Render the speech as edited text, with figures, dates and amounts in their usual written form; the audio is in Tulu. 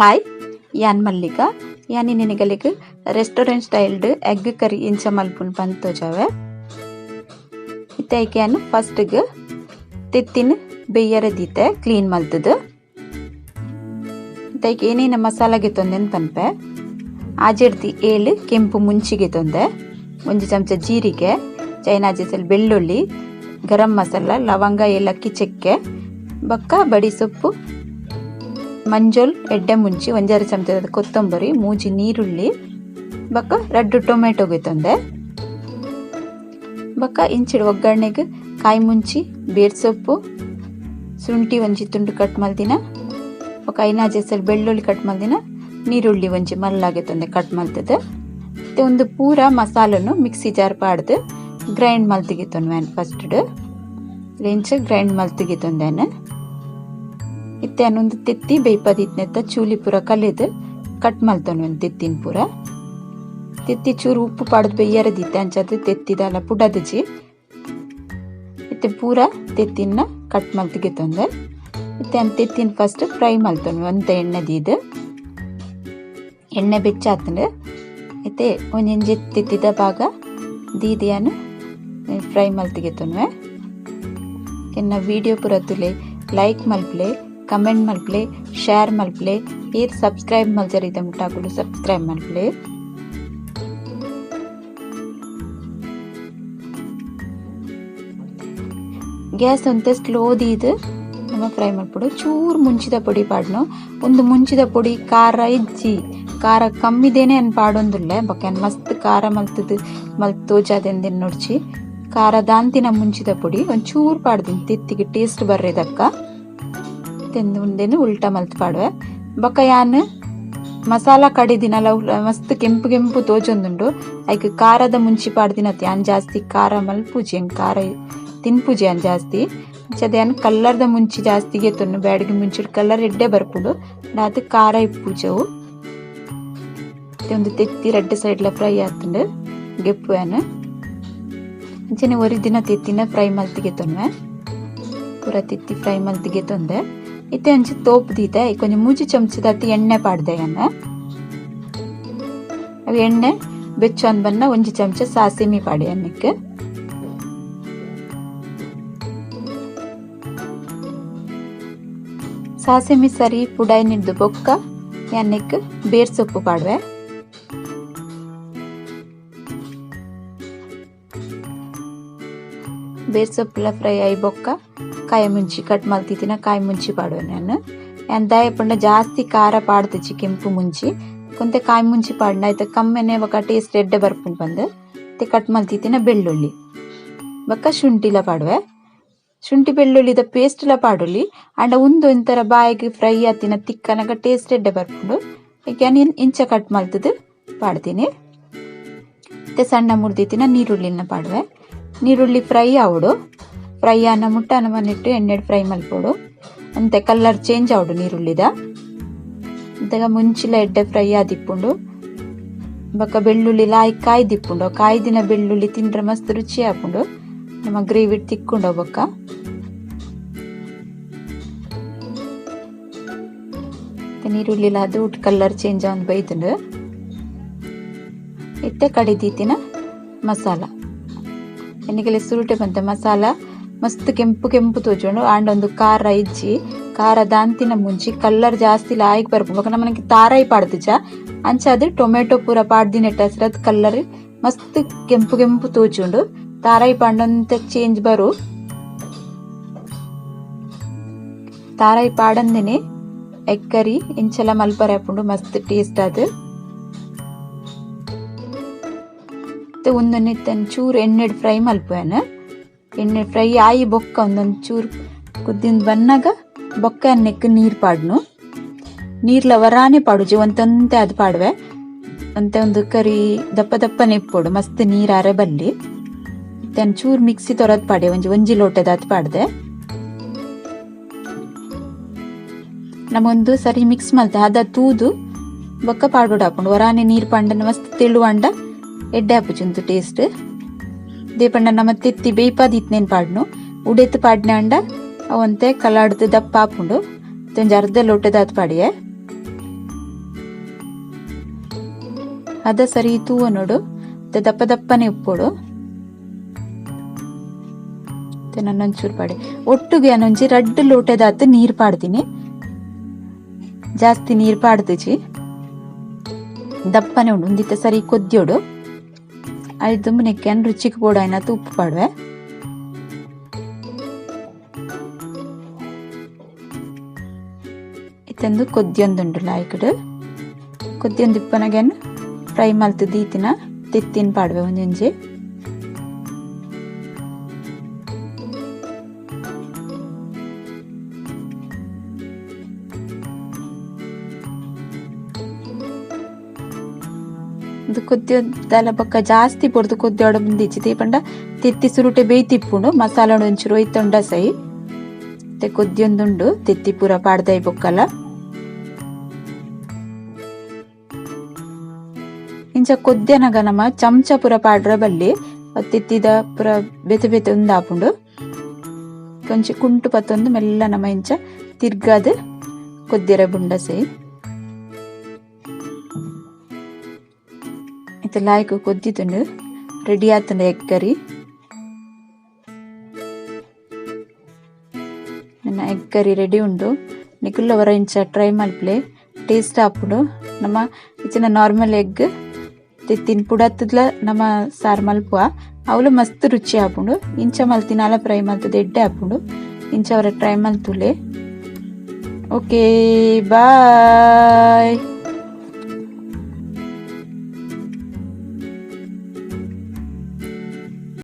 Hi, ಯಾನ್ ಮಲ್ಲಿಕ. ಯಾನ್ ನಿನಗಲಿಗ್ ರೆಸ್ಟೋರೆಂಟ್ ಸ್ಟೈಲ್ಡ್ ಎಗ್ ಕರಿ ಇಂಚ ಮಲ್ಪುನ್ ಪಂದ್ ತೋಜಾವೆ. ಇತ್ತೆ ಐಕ್ ಯಾನ್ ಫಸ್ಟ್ ಗ್ ತೆತ್ತಿನ್ ಬೆಯ್ಯರೆ ದೀತೆ ಕ್ಲೀನ್ ಮಲ್ತುದು. ಇತ್ತೆ ಐಕ್ ಏನೇನ ಮಸಾಲ ಗೆತೊಂದೆಂದ್ ಪನ್ಪೆ. ಆಜೆಡ್ದ್ 7 ಕೆಂಪು ಮುಂಚಿ ಗೆತೊಂದೆ, ಒಂಜಿ ಚಮಚ ಜೀರಿಗೆ, ಚೈನಾಜೆಸಲ್ ಬೆಳ್ಳುಳ್ಳಿ, ಗರಂ ಮಸಾಲ, ಲವಂಗ, ಏಲಕ್ಕಿ, ಚಕ್ಕೆ, ಬೊಕ್ಕ ಬಡಿ ಸೊಪ್ಪು, ಮಂಜೊಲ್, ಎಡ್ಡೆ ಮುಂಚಿ, ಒಂಜಾರು ಚಮಚದ ಕೊತ್ತಂಬರಿ, ಮೂಜಿ ನೀರುಳ್ಳಿ, ಬೊಕ್ಕ 2 ಟೊಮೆಟೊ ಗೆತೊಂದೆ. ಬೊಕ್ಕ ಇಂಚಿಡ್ ಒಗ್ಗರಣೆಗ್ ಕಾಯಿ ಮುಂಚಿ, ಬೇರ್ ಸೊಪ್ಪು, ಶುಂಠಿ ಒಂಜಿ ತುಂಡು ಕಟ್ ಮಲ್ದಿನ, ಬೊಕ್ಕ ಐನಾಜೆಸಲ್ ಬೆಳ್ಳುಳ್ಳಿ ಕಟ್ ಮಲ್ದಿನ, ನೀರುಳ್ಳಿ ಒಂಜಿ ಮಲ್ಲಾಗೆತೊಂದೆ ಕಟ್ ಮಲ್ತದ. ಇತ್ತೆ ಒಂದು ಪೂರ ಮಸಾಲನು ಮಿಕ್ಸಿ ಜಾರ್ ಪಾಡ್ದು ಗ್ರೈಂಡ್ ಮಲ್ತಿಗೆತೊನ್ವೆ ಫಸ್ಟ್ ರಿಂಚ ಗ್ರೈಂಡ್ ಮಲ್ತಿಗೆತೊಂದೇನೆ. ಇತ್ತೆ ಒಂದು ತೆತ್ತಿ ಬೇಯ್ಪದಿತ್ನೆತ್ತ ಚೂಲಿ ಪೂರ ಕಲೆದು ಕಟ್ ಮಲ್ತೊನ್ವೆ ತೆತ್ತಿನ ಪೂರ. ತೆತ್ತಿ ಚೂರು ಉಪ್ಪು ಪಾಡ್ದು ಬೇಯ್ಯರೆ ದಿತ್ತೆ ಅಂಚಾದ್ ತೆತ್ತಿದಲ್ಲ ಪುಡದಿಜಿ. ಇತ್ತೆ ಪೂರ ತೆತ್ತಿನ ಕಟ್ ಮಲ್ತಿಗೆತೊಂದೆ. ಇತ್ತೆ ಅನ್ ತೆತ್ತಿನ ಫಸ್ಟ್ ಫ್ರೈ ಮಲ್ತೊನ್ವೆ ಒಂತೆ ಎಣ್ಣೆ ದೀದ್. ಎಣ್ಣೆ ಬೆಚ್ಚಾತ್ಂಡ್. ಇತ್ತೆ ಒಂಜೊಂಜಿ ತೆತ್ತಿದ ಭಾಗ ದೀದಿಯಾನು ಫ್ರೈ ಮಲ್ತಿಗೆತೊನ್ವೆ. ಎನ್ನ ವಿಡಿಯೋ ಪೂರ ತುಲೆ ಲೈಕ್ ಮಲ್ಪ್ಲೆ, ಕಮೆಂಟ್ ಮಲ್ಪ್ಲೆ, ಶೇರ್ ಮಲ್ಪ್ಲೆ, ಈರ್ ಸಬ್ಸ್ಕ್ರೈಬ್ ಮಲ್ಜರಿದ ಮುಟ್ಟಾಗುಲು ಸಬ್ಸ್ಕ್ರೈಬ್ ಮಲ್ಪ್ಲೆ. ಗ್ಯಾಸ್ ಒಂತೆ ಸ್ಲೋ ದೀದ್ ನಮ್ಮ ಫ್ರೈ ಮಲ್ಪೊಡು. ಚೂರು ಮುಂಚಿದ ಪೊಡಿ ಪಾಡ್ನು. ಒಂದು ಮುಂಚಿದ ಪೊಡಿ ಖಾರ ಇಜ್ಜಿ, ಖಾರ ಕಮ್ಮಿದೇನೆ ಅನ್ ಪಾಡೊಂದುಲ್ಲೆ. ಬೊಕ್ಕ ಅನ್ ಮಸ್ತ್ ಖಾರ ಮಲ್ತದು ಮಲ್ತ್ ತೋಜಾದೆಂದೆನ್ ನೋಡ್ಚಿ. ಖಾರ ದಾಂತಿನ ಮುಂಚಿದ ಪೊಡಿ ಒಂದ್ ಚೂರು ಪಾಡ್ದಿನಿ ತೆತ್ತಿಗೆ ಟೇಸ್ಟ್ ಬರ್ರೆದಕ್ಕ. ತೆಂದು ಉಂದೆನು ಉಲ್ಟಾ ಮಲ್ತ್ ಪಾಡುವೆ. ಬೊಕ್ಕ ಯಾನ್ ಮಸಾಲ ಕಡಿದಿನಲ ಮಸ್ತ್ ಕೆಂಪು ಕೆಂಪು ತೋಜೊಂದುಂಡು. ಐಕ್ ಖಾರದ ಮುಂಚಿ ಪಾಡ್ದಿನತ್ ಯಾನ್ ಜಾಸ್ತಿ ಖಾರ ಮಲ್ಪುಜಿ, ಎಂಕ್ ಖಾರ ತಿನ್ಪುಜಿ ಯಾನ್ ಜಾಸ್ತಿ. ಅಂಚಾದ್ ಯಾನ್ ಕಲ್ಲರ್ದ ಮುಂಚಿ ಜಾಸ್ತಿ ಗೆತೊನ್ನು. ಬ್ಯಾಡಗಿ ಮುಂಚಿ ಕಲರ್ ಎಡ್ಡೆ ಬರ್ಪುಂಡು, ದಾತ್ ಖಾರ ಇಪ್ಪುಜವು. ಒಂದು ತೆತ್ತಿ ರಡ್ಡ್ ಸೈಡ್ಲ ಫ್ರೈ ಆತುಂಡು ಗೆಪ್ಪು ಯಾನ್. ಅಂಚನೆ ಒರಿ ದಿನ ತೆತ್ತಿನ ಫ್ರೈ ಮಲ್ತ್ ಗೆತೊನ್ವೆ. ಪೂರ ತೆತ್ತಿ ಫ್ರೈ ಮಲ್ತ್ ಗೆತೊಂದೆ. ಇತ್ತೆ ಒಂಜಿ ತೋಪ್ ದೀತೆ. ಐಕ್ ಒಂಜಿ ಮೂಜಿ ಚಮಚದಾತ್ ಎಣ್ಣೆ ಪಾಡ್ದೆ ಯಾನ್. ಅವು ಎಣ್ಣೆ ಬೆಚ್ಚೊಂದು ಬನ್ನ ಒಂಜಿ ಚಮಚ ಸಾಸಿಮಿ ಪಾಡೆ ಎಣ್ಣೆಕ್. ಸಾಸಿಮಿ ಸರಿ ಪುಡಾಯಿನಿಡ್ದು ಬೊಕ್ಕ ಎಣ್ಣೆಕ್ ಬೇರ್ ಸೊಪ್ಪು ಪಾಡುವೆ. ಬೇರ್ ಸೊಪ್ಪುಲ ಫ್ರೈ ಆಯಿ ಬೊಕ್ಕ ಕಾಯಿ ಮುಂಚಿ ಕಟ್ ಮಲ್ತಿತ್ತಿನ ಕಾಯಿ ಮುಂಚಿ ಪಾಡುವೆ ನಾನು. ಯಾನ್ ದಾಯೆ ಪಂಡ ಜಾಸ್ತಿ ಖಾರ ಪಾಡ್ದಿಜಿ ಕೆಂಪು ಮುಂಚಿ, ಕೊಂತೆ ಕಾಯಿ ಮುಂಚಿ ಪಾಡ್ಂಡ ಐತ ಕಮ್ಮೆನೆ ಬೊಕ್ಕ ಟೇಸ್ಟ್ ಎಡ್ಡೆ ಬರ್ಪುಂಡು ಪಂದ್. ಇತ್ತೆ ಕಟ್ ಮಲ್ತಿತ್ತಿನ ಬೆಳ್ಳುಳ್ಳಿ ಬೊಕ್ಕ ಶುಂಠಿಲ ಪಾಡುವೆ. ಶುಂಠಿ ಬೆಳ್ಳುಳ್ಳಿದ ಪೇಸ್ಟ್ ಲ ಪಾಡೊಲಿ, ಆಂಡ ಉಂದು ಒಂಥರ ಬಾಯಿಗೆ ಫ್ರೈ ಆತಿನ ತಿಕ್ಕನಗ ಟೇಸ್ಟ್ ಎಡ್ಡೆ ಬರ್ಪುಂಡು. ಐಕ್ ಯಾನ್ ಇಂಚ ಕಟ್ ಮಲ್ತುದು ಪಾಡ್ತೀನಿ. ಇತ್ತೆ ಸಣ್ಣ ಮುರ್ದಿತ್ತಿನ ನೀರುಳ್ಳಿನ ಪಾಡುವೆ. ನೀರುಳ್ಳಿ ಫ್ರೈ ಆವೊಡು. ಫ್ರೈ ಆನ ಮುಟ್ಟ ನಮನಿಟ್ಟು ಎಣ್ಣೆಡ್ ಫ್ರೈ ಮಲ್ಪೊಡು. ಅಂತೆ ಕಲರ್ ಚೇಂಜ್ ಆವೊಡು ನೀರುಳ್ಳಿದ. ಅಂತೆಗ ಮುಂಚಿಲ ಎಡ್ಡೆ ಫ್ರೈ ಆದಿಪ್ಪುಂಡು. ಬೊಕ್ಕ ಬೆಳ್ಳುಳ್ಳಿ ಲಾಯ್ ಕಾಯ್ದಿಪ್ಪುಂಡು. ಕಾಯ್ದಿನ ಬೆಳ್ಳುಳ್ಳಿ ತಿಂಡ್ರೆ ಮಸ್ತ್ ರುಚಿ ಆಪುಂಡು. ನಮ್ಮ ಗ್ರೇವಿ ತಿಕ್ಕೊಂಡು ಬೊಕ್ಕ ನೀರುಳ್ಳಿಲ ಅದು ಕಲರ್ ಚೇಂಜ್ ಆವೊಂದು ಬೈದುಂಡು. ಇತ್ತೆ ಕಡಿದೀತಿನ ಮಸಾಲ ಎನ್ನಿಗೆಲ್ಲ ಸುರುಟೆ ಬಂತ ಮಸಾಲ ಮಸ್ತ್ ಕೆಂಪು ಕೆಂಪು ತೋಜುಂಡು. ಆಂಡ ಒಂದು ಖಾರ ಇಜ್ಜಿ, ಖಾರ ದಾಂತಿನ ಮುಂಚಿ ಕಲರ್ ಜಾಸ್ತಿ ಲಾಯ್ಕ್ ಬರ್ಪುಂಡು. ಬೊಕ್ಕ ನಮನಕ್ಕೆ ತಾರಾಯಿ ಪಾಡ್ದಿಜ ಅಂಚಾದ್ ಟೊಮೆಟೊ ಪೂರ ಪಾಡ್ದಿನೆಟ್ಟ ಹಸ್ರತ್ ಕಲರ್ ಮಸ್ತ್ ಕೆಂಪು ಕೆಂಪು ತೋಜುಂಡು. ತಾರಾಯಿ ಪಾಂಡಂತ ಚೇಂಜ್ ಬರು. ತಾರಾಯಿ ಪಾಡಂದಿನಿ ಎಗ್ ಕರಿ ಇಂಚಲ ಮಲ್ಪರೆ ಆಪುಂಡು, ಮಸ್ತ್ ಟೇಸ್ಟ್ ಅದು. ಒಂದೊಂದು ಇತ್ತೆ ಚೂರು ಎಣ್ಣೆಡ್ ಫ್ರೈ ಮಲ್ಪುವೆನ್. ಎಣ್ಣೆ ಫ್ರೈ ಆಯಿ ಬೊಕ್ಕ ಒಂದೊಂದು ಚೂರು ಕುದ್ದಿನ ಬನ್ನಾಗ ಬೊಕ್ಕ ಎಣ್ಣೆಕ್ ನೀರ್ ಪಾಡ್ನು. ನೀರ್ಲ ವರಾನೆ ಪಾಡುಜಿ, ಒಂತೊಂತೆ ಅದು ಪಾಡುವೆ. ಒಂತೆ ಒಂದು ಕರಿ ದಪ್ಪ ದಪ್ಪನೆ ಇಪ್ಪೊಡು, ಮಸ್ತ್ ನೀರ್ ಆರೆ ಬಲ್ಲಿ. ಇತ್ತೆ ಚೂರು ಮಿಕ್ಸಿ ತೊರದ್ ಪಾಡೆ, ಒಂಜಿ ಒಂಜಿ ಲೋಟದಾತ್ ಪಾಡ್ದೆ. ನಮೊಂದು ಸರಿ ಮಿಕ್ಸ್ ಮಲ್ತೆ ಅದ ತೂದು ಬೊಕ್ಕ ಪಾಡೋಡು ಹಾಕೊಂಡು. ವರಾನೆ ನೀರ್ ಪಾಂಡನ ಮಸ್ತ್ ತೆಳುವಂಡ ಎಡ್ಡೆ ಆಪುಜಿ ಟೇಸ್ಟ್. ದೇಪಂಡ ನಮ್ಮ ತೆತ್ತಿ ಬೇಯ್ಪಾದಿತ್ನೇನ್ ಪಾಡ್ನು. ಉಡೆತ್ ಪಾಡ್ನೆ ಅಂಡ ಅವಂತೆ ಕಲಾಡ್ದು ದಪ್ಪ ಆಪುಂಡು. ಒಂಜಿ ಅರ್ಧ ಲೋಟದಾತ್ ಪಾಡಿಯೆ. ಅದ ಸರಿ ತೂವೊನೊಡು ದಪ್ಪ ದಪ್ಪನೆ ಉಪ್ಪೊಡು. ನನೊಂಚೂರು ಪಾಡೆ ಒಟ್ಟುಗೆ ಒಂಜಿ ರಡ್ಡ್ ಲೋಟೆದಾತ್ ನೀರ್ ಪಾಡ್ದಿನಿ, ಜಾಸ್ತಿ ನೀರ್ ಪಾಡ್ದಿಜಿ. ದಪ್ಪನೆ ಉಂಡು ಉಂದಿತ್ತ ಸರಿ ಕೊದ್ಯೋಡು. ಐದು ಮುನೆಕ್ಕೆ ರುಚಿಗೆ ಬೋಡಾಯಿನಾತ್ ಉಪ್ಪು ಪಾಡುವೆ. ಇತ್ತೊಂದು ಕೊದ್ಯೊಂದುಂಡು ಲಾಯ್ಕಡ್ ಕೊದ್ಯೊಂದು ಇಪ್ಪನಗೇನು ಫ್ರೈ ಮಲ್ತ್ ದೀತಿನ ತೆತ್ತಿನ ಪಾಡುವೆ ಒಂಜೊಂಜಿ. ಇದು ಕೊದ್ಯೋದಲ್ಲ ಬೊಕ್ಕ ಜಾಸ್ತಿ ಪೊರ್ದು ಕೊದ್ಯೋಡ ಮುಂದಿಜ್ಜಿ ಪಂಡ ತೆತ್ತಿ ಸುರುಟೆ ಬೇಯ್ತಿಪ್ಪುಂಡು ಮಸಾಲೆ ಒಂಚೂರು ಒಯ್ತೊಂಡ ಸೈ ಮತ್ತೆ ಕೊದ್ಯೊಂದುಂಡು ತೆತ್ತಿ ಪೂರ ಪಾಡ್ದೈ ಬೊಕ್ಕಲ. ಇಂಚ ಕೊದ್ಯನಗ ನಮ ಚಮಚ ಪೂರ ಪಾಡ್ರ ಬಲ್ಲಿ ತೆತ್ತಿದ ಪೂರ ಬೇತೆ ಬೇತೆ ಉಂದಾಪುಂಡು. ಕೊಂಚ ಕುಂಟು ಪತ್ತೊಂದು ಮೆಲ್ಲ ನಮ ಇಂಚ ತಿರ್ಗಾದ್ ಕೊದ್ಯರ ಬುಂಡ ಸೈ. ಇತ್ತೆ ಲಾಯ್ಕ್ ಕೊದ್ದಿತುಂಡು ರೆಡಿ ಆತುಂಡು ಎಗ್ ಕರಿ. ನನ್ನ ಎಗ್ ಕರಿ ರೆಡಿ ಉಂಡು. ನಿಕುಲ್ಲ ವರ ಇಂಚ ಟ್ರೈ ಮಲ್ಪಲೆ ಟೇಸ್ಟ್ ಆಪುಂಡು. ನಮ್ಮ ಇಚಿನ ನಾರ್ಮಲ್ ಎಗ್ ತೆತ್ತಿನ ಪುಡತ್ತದ್ಲ ನಮ್ಮ ಸಾರ್ ಮಲ್ಪುವ ಅವಳು ಮಸ್ತ್ ರುಚಿ ಆಪುಂಡು. ಇಂಚ ಮಲ್ತಿನಾಲ ಫ್ರೈ ಮಲ್ತದ ಎಡ್ಡೆ ಆಪುಂಡು. ಇಂಚ ಅವರ ಟ್ರೈ ಮಲ್ತುಲೆ. Okay bye.